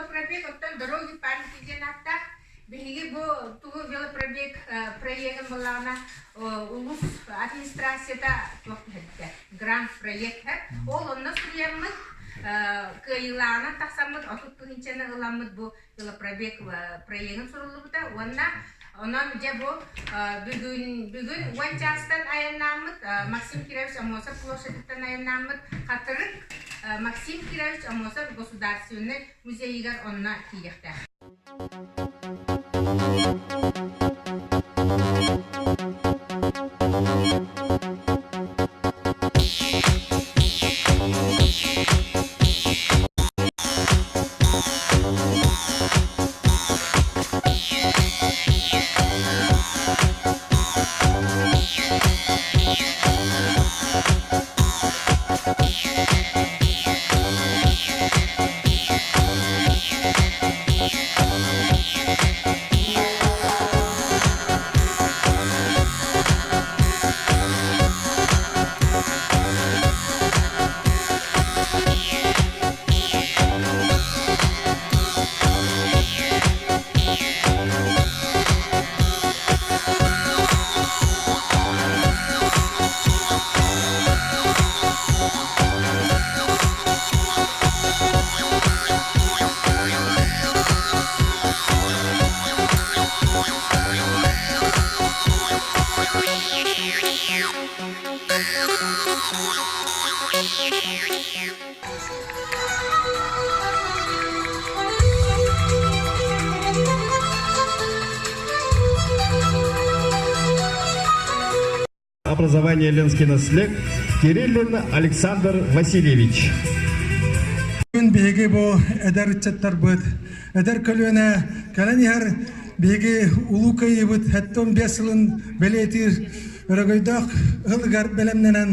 велопробег оттон дороги памяти диэн ааттаах. Биһиги бу тугу велопробег проегын буоллаҕына улуус администрацията туох түһэрдэ грант проект ол онно суруйаммыт кыайыылааҕынан тахсаммыт 30 тыһыынчаны ыламмыт бу велопробег проегын суруллубута уонна онон дьэ бу бүгүн бүгүн уон чаастан айаннааммыт Максим Кирович Аммосов площадыттан айаннааммыт Хатырык Максим Кирович Аммосов государственнай музейыгар онно тиийиэхтээх. Образование Ленский наслег Кириллин Александр Васильевич. Бүгүн биһиги бу эдэр ыччаттарбыт, эдэр көлүөнэ кэлэн иһэр биһиги Улуу Кыайыыбыт 75 сылын бэлиэтиир өрөгөйдөөх ылыгар бэлэмнэнэн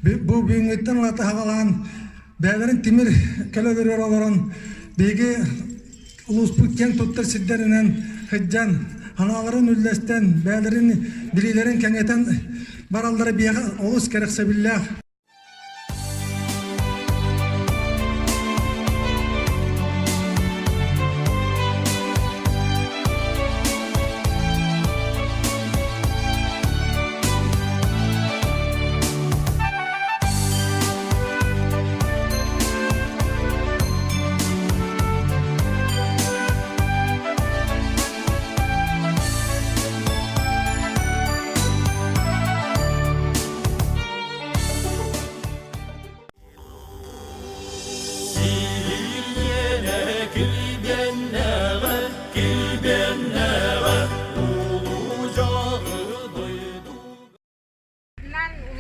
бу бүгүҥҥүттэн ылата хаҕалаан бэйэлэрин тимир көлөлөрүгэр олорон биһиги улууспут киэҥ туттар сирдэринэн сылдьан санааларын үллэстэн бэйэлэрин билиилэрин кэҥэтэн бараллара биһиэхэ олус кэрэхсэбиллээх.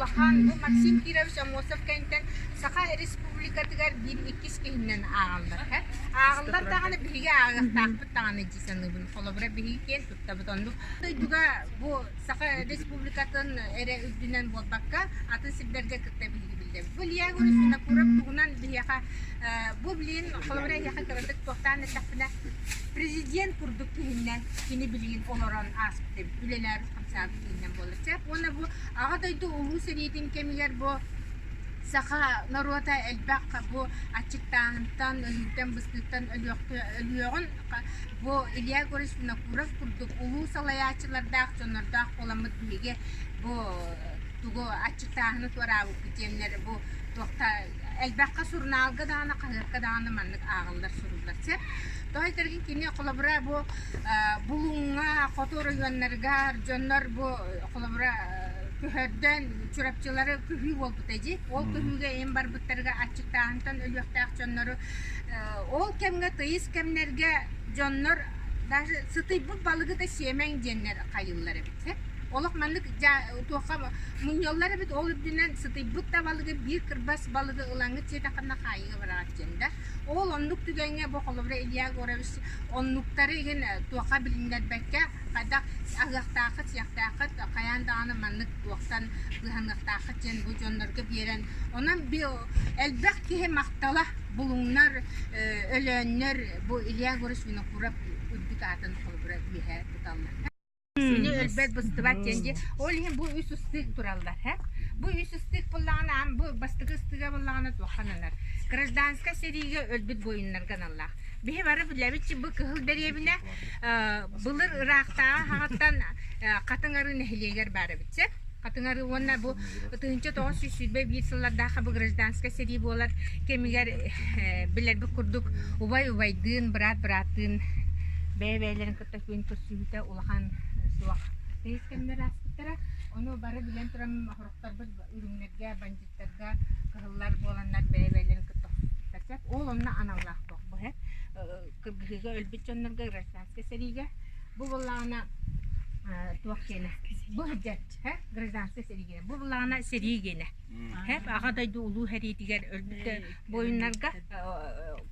Улахан бу Максим Кирович Аммосов кэнниттэн Саха Республикатыгар биир иккис киһинэн ааҕаллар. Ааҕыллар даҕаны биһиги ааҕыахтаахпыт даҕаны дии саныыбын. Холобура биһиги киэн туттабыт оннук. Дойдуга бу Саха Республикатын эрэ үрдүнэн буолбакка, атын сирдэргэ кытта биһиги биллэбит. Бу Илья Егорович Винокуров туһунан биһиэхэ бу билигин холобура эһиэхэ кыратык туохтаан эттэхпинэ президент курдук киһиннэн кини билигин олорон ааспыт эбит, үлэлээбит-хамсаабыт киһинэн буолар. Сөп уонна бу Аҕа дойду Улуу сэриитин кэмигэр бу саха норуота элбэх бу аччыктааһынтан, өлүүттэн-быстыыттан өлүөҕүн бу Илья Егорович Винокуров курдук улуу салайааччылардаах дьоннордоох буоламмыт биһиги бу тугу аччыктааһыны туораабыппыт диэннэр бу туохта элбэххэ сурунаалга даҕаны хаһыакка даҕаны маннык ааҕыллар суруллар сөп. Тоҕо этэргин кини холобура бу Булуҥҥа, хоту оройуоннарыгар дьоннор бу холобура көһөрдөн Чурапчылары көһүү буолбута дии. Ол көһүүгэ эм барбыттарыгар аччыктааһынтан өлүөхтээх дьоннору ол кэмҥэ тыйыс кэмнэргэ дьоннор даже сытыйбыт балыгы да сиэмэҥ диэннэр хайыыллар эбит. Олох маннык туохха мунньаллар эбит, ол үрдүнэн сытыйбыт да балыгы биир кырбас балыгы ылаҥҥыт сиэтэххинэ хаайыыга бараҕыт диэн да. Ол оннук түгэҥҥэ бу холобура Илья Егорович оннуктары игин туохха билиннэрбэккэ хайдах аһыахтааххыт, сиэхтээххит, хайаан даҕаны маннык туохтан быыһаныахтааххыт диэн бу дьоннорго биэрэн, онон элбэх киһи махтала булуҥнар, өлөөннөр бу Илья Егорович Винокуров үрдүк аатын холобура үөһэ туталлар. Кини өлбөт быстыбат диэн дии. Ол иһин бу үс ыстыык тураллар. Бу үс ыстыык буоллаҕына, аан бу бастакы ыстыыга буоллаҕына туохха ананар? Гражданскай сэриигэ өлбүт буойуннарга аналлаах. Биһи бары билэбит бу Кыһыл дэриэбинэ былыр ыраахтааҕы хаҕыттан Хатыҥ Арыы нэһилиэгэр баар эбит сөп. Хатыҥ Арыы уонна бу 1921 сыллардаах бу гражданскай сэрии буолар кэмигэр билэрбит курдук убай убайдыын, быраат бырааттыын бэйэ-бэйэлэрин кытта күөн көрсүбүтэ улахан суох. Тыйыс кэмнэр ааспыттара. Ону бары билэн туран хорохторбут үрүҥнэргэ, бандьыыттарга кыһыллар буоланнар бэйэ-бэйэлэрин кытта охсуспуттар сөп. Ол онно аналлаах туох бу кыргыһыыга өлбүт дьоннорго гражданскай сэриигэ бу буоллаҕына туох диэнэ бу сылдьар гражданскай сэриигэ бу буоллаҕына сэрии гиэнэ аҕа дойду улуу сэриитигэр өлбүт буойуннарга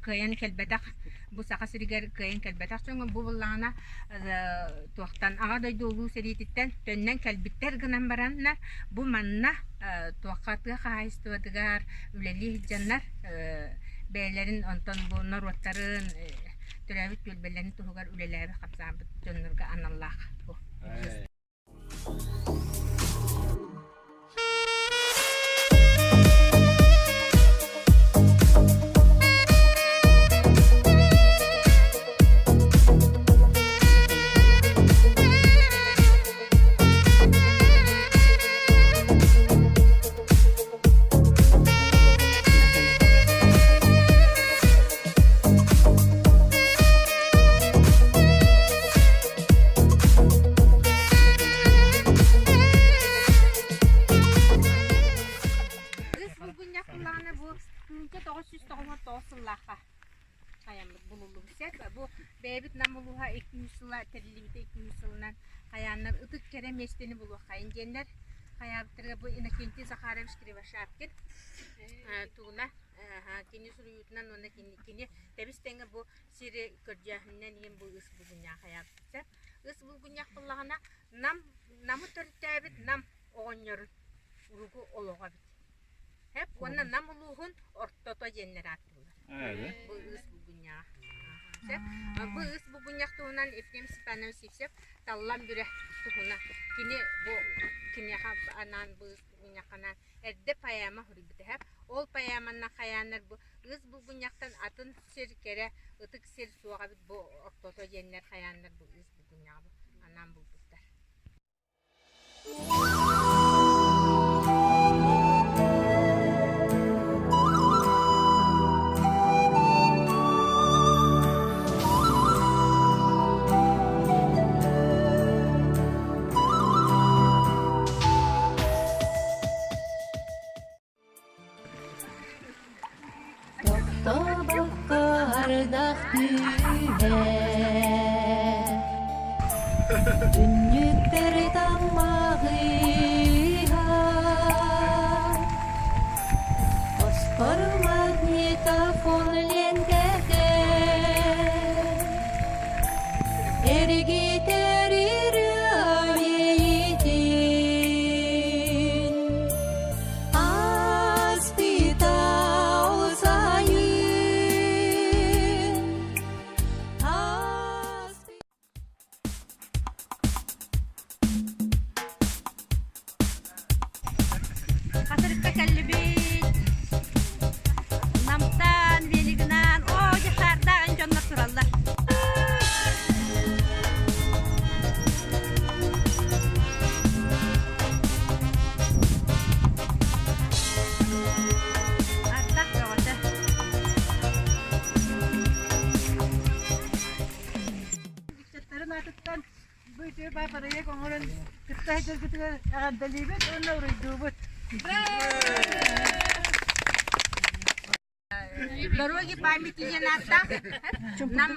кыайан кэлбэтэх бу Саха сиригэр кыайан кэлбэтэх дьоҥҥо бу буоллаҕына туохтан Аҕа дойду улуу сэриититтэн төннөн кэлбиттэр гынан бараннар бу манна туохха тыа хаһаайыстыбатыгар үлэлии сылдьаннар бэйэлэрин онтон бу норуоттарын төрөөбүт түөлбэлэрин туһугар үлэлээбит хамсаабыт дьоннорго аналлаах бу. Кыыс булгунньах былаана бу 1999 сыллаахха хайаммыт булуллубут сөп. Бу бэйэбит Нам улууһа 200 сыла тэриллибитэ 200 сылынан хайааннар ытык кэрэ миэстэни булуоххайын диэннэр хайаабыттарга бу Иннокентий Захарович Кривошапкин тугуна кини суруйуутунан уонна кини тэбис тэҥэ бу сири көрдьөөһүнүнэн иһин бу ыс булгунньах хайаабыт Ыс булгунньах буоллаҕына Нам Намы төрүттээбит Нам оҕонньорун уругу олоҕо эбит. Эп уонна Нам улууһун ортото диэннэр ааттыыллар. Бу ыс булгунньаҕа. Бу ыс булгунньах туһунан Ефрем Степанович Сивцев Таллан Бүрэ туһуна кини бу киниэхэ анаан бу ыс булгунньахха анаан эрдэ поэма суруйбута. Ол поэманан хайааннар бу ыс булгунньахтан атын сир кэрэ ытык сир суох эбит бу ортото диэннэр хайааннар бу ыс булгунньаҕы анаан булбуттар. Тохтобокко ардах түһэр, Түннүкпэр таммаҕыһар, Хоспор магнитофон лиэнтэтэ, Эргитэр ырыа иэйиитин. Ааспыта ол сайын Хатырыкка кэллибит. Намтан, велигынан, оо, дьахтардаах дьоннор тураллар. Ардах бөҕөтө. Ыччаттарын аатыттан бу үтүө баа бырайыак оҥорон кытта сылдьаргытыгар эҕэрдэлиибит уонна уруйдуубут. Дороги памяти диэн ааттаах Нам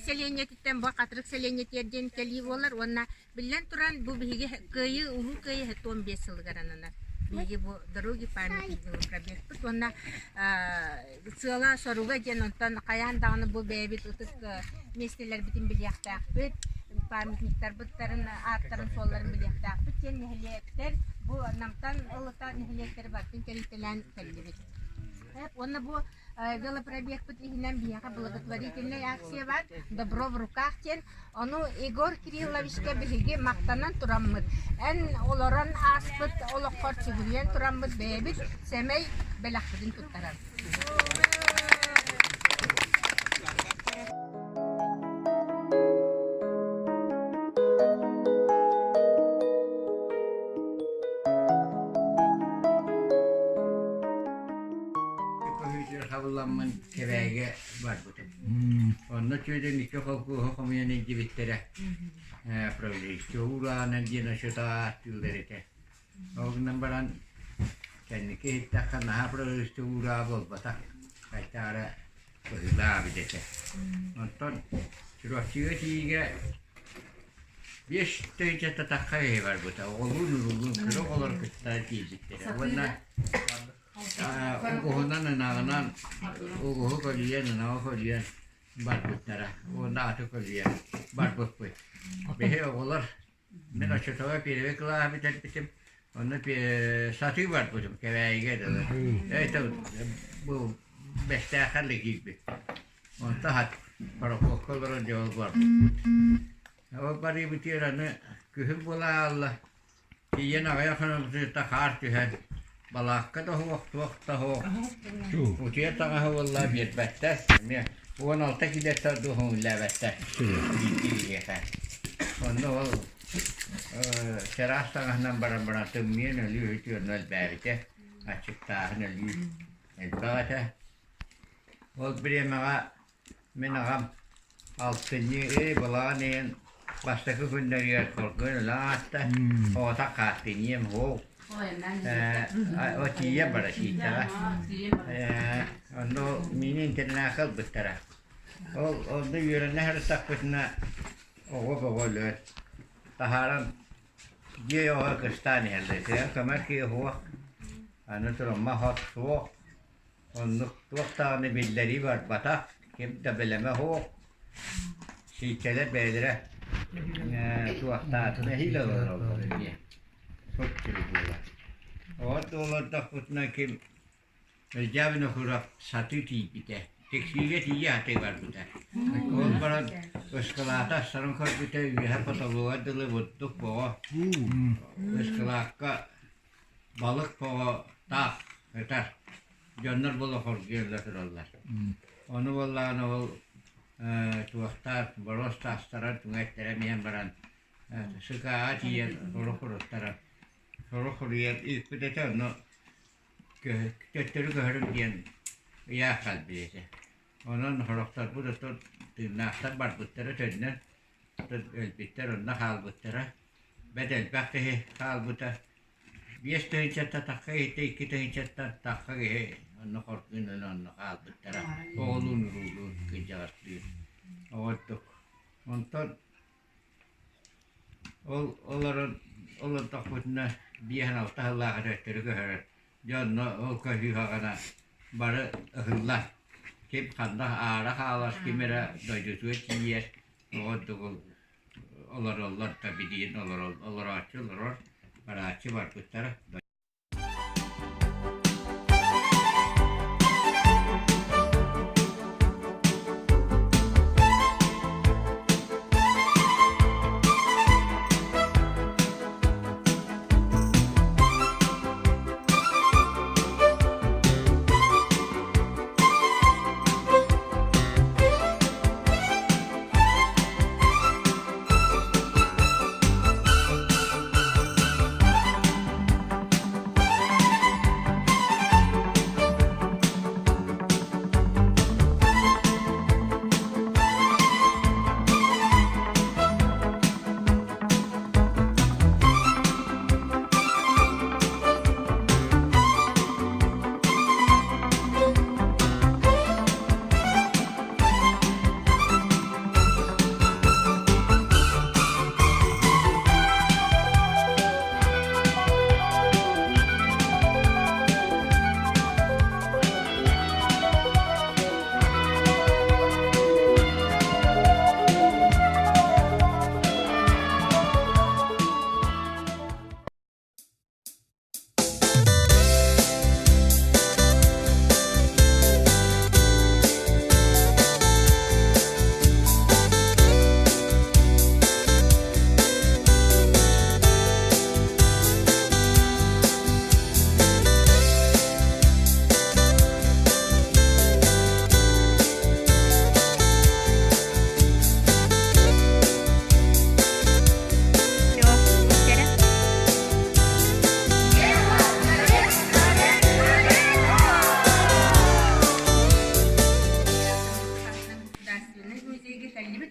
сэлиэнньэтиттэн бу Хатырык сэлиэнньэтигэр диэн кэлии буолар уонна биллэн туран бу биһиги Кыайыы Улуу Кыайыы 75 сылыгар ананар. Биһиги бу Дороги памяти диэн пробегпыт уонна сыала-соруга диэн онтон хайаан даҕаны бу бэйэбит ытык миэстэлэрбитин билиэхтээхпит, памятниктарбыттарын ааттарын-суолларын билиэхтээхпит диэн нэһилиэктэр бу Намтан ылыта нэһилиэктэри барытын кэрийтэлээн кэллибит. Уонна бу Велопробегпыт иһинэн биһиэхэ благотворительнай акция бар «Добро в руках» диэн. Ону Егор Кирилловичка биһиги махтанан тураммыт, эн олорон ааспыт олоххор сүгүрүйэн тураммыт бэйэбит сэмэй бэлэхпитин туттарабыт. Көһүүтүгэр хабылламмын Кэбээйигэ барбытым. Онно түөтэн икки холкуоһу хомуйан илдьибиттэрэ. Правительство ураанан диэн аччыта ааттыыллар этэ. Ол гынан баран кэнники иһиттэххэ наһаа правительство уураа буолбатах. Хайтаара быһыылаабыт этэ. Онтон Чурапчыга тиийиигэ 5 тыһыынча тахха киһи барбыта. Оҕолуун-уруулуун кыра оҕолор кытта тиийбиттэрэ. Уонна Угуһунан ынаҕынан угуһу көлүйэн, ынаҕы көлүйэн барбыттара уонна аты көлүйэн барбыппыт. Биһи оҕолор, мин оччотооҕу первый кылааһы бүтэрбитим, онно сатыы барбытым Кэбээйигэ дылы. Это бу Бэстээххэ эрэ киирбит. Онто хат пароходка олорон дьэ ол барбыппыт. Ол барыыбытыгар аны күһүн буола хаалла. Тиийэн аҕыйах хонукта хаар түһэн, балаакка да суох, туох да суох. Утуйар таҥаһы буолла биэрбэттэр. Эмиэ 16 килиэттэр дуу көҥүллээбэттэр биирдии киһиэхэ. Онно ол чараас таҥаһынан баран баран тымныйан өлүү үтүө онно элбээбитэ. Аччыктааһын өлүү элбэх этэ. Ол бириэмэҕэ Мин аҕам алтынньы ый былаан ыйын бастакы күннэригэр хоргуйан өлөн ааста. Оҕото хааттынньыам суох. Ээ, тиийэ бара сииттэҕэ. Ээ, онно миини интернакка ылбыттара. Ол онно үөрэнэ сырыттахпытына оҕо бөҕө өлөр. Таһааран дьиэ оҕо кыстаан иһэллэр. Тыа көмөр киһи суох. Аны туран хот суох. Оннук туох даҕаны биллэрии барбатах, ким да бэлэмэ суох. Сииккэлэр бэйэлэрэ туохтаатын эһиил олороллор эмиэ. Соччо буолар. Оҕо олордохпутуна ким Ылдьаа Винокуров сатыы тиийбитэ. Тиксиигэ тиийэ сатыы барбыта. Ол баран ыскылаата астарын көрбүтэ үөһэ потолугар дылы бурдук боҕо ыскылаакка Балык тоҕо таах ытар, дьоннор буола хоргуйалла тураллар. Ону буоллаҕына ол туохтаах боруос таастара түҥэттэрэ миэн баран сыкааҕа тиийэн сорох уруттаран сорох суруйан ыыппыт этэ онно төттөрү көһөрүҥ диэн ыйаах хаалбыт этэ. Онон сорохторбут оттон тыыннаахтар барбыттара төннөн өлбүттэр онно хаалбыттара. Бэрт элбэх киһи хаалбыта. 5 тыһыынчаттан тахха киһиттэн 2 тыһыынчаттан тахха киһи онно хоргунан онно хаалбыттара. Оҕолуун уруулуун кырдьаҕастыын оҕордук. Онтон ол олорон олордохпутуна 5-6 сыллаах төттөрү көһөрөр. Дьэ онно ол көһүү саҕана бары ыһыллар. Ким ханна аара хаалар, ким эрэ дойдутугар тиийэр, оҕордук ол олороллор да билигин олорооччу олорор, барааччы барбыттара.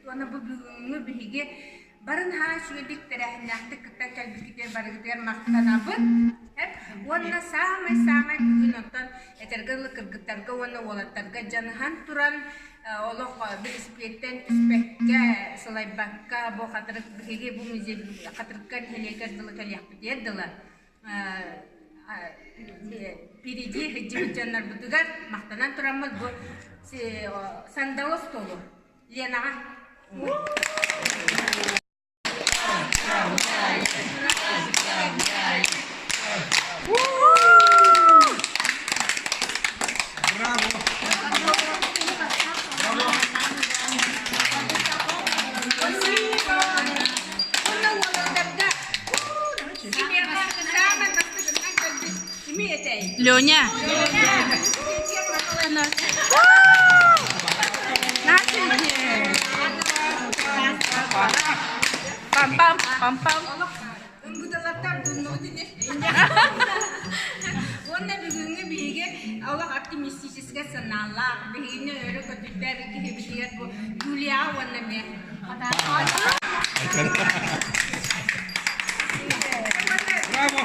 Уонна бу бүгүҥҥү биһиги бары наһаа үчүгэйдик тэрээһиннээхтик кыттан кэлбиккитигэр барыгытыгар махтанабыт. Уонна саамай-саамай бүгүн оттон этэргэ дылы кыргыттарга уонна уолаттарга дьаныһан туран олох велосипедтэн түспэккэ, сылайбакка бу хатырык биһиги бу музей хатырыкка нэһилиэгэр дылы кэлиэхпитигэр дылы впереди сылдьыбыт дьоннорбутугар махтанан тураммыт бу сандалы остуолу Ленаҕа Уонна уолаттарга Леня. Пам-пам, пам-пам. Уонна бүгүҥҥү биһиги олох оптимистическай санаалаах, биһигини өрө көтүтэр киһибитигэр бу Юлияҕа уонна мен. Браво!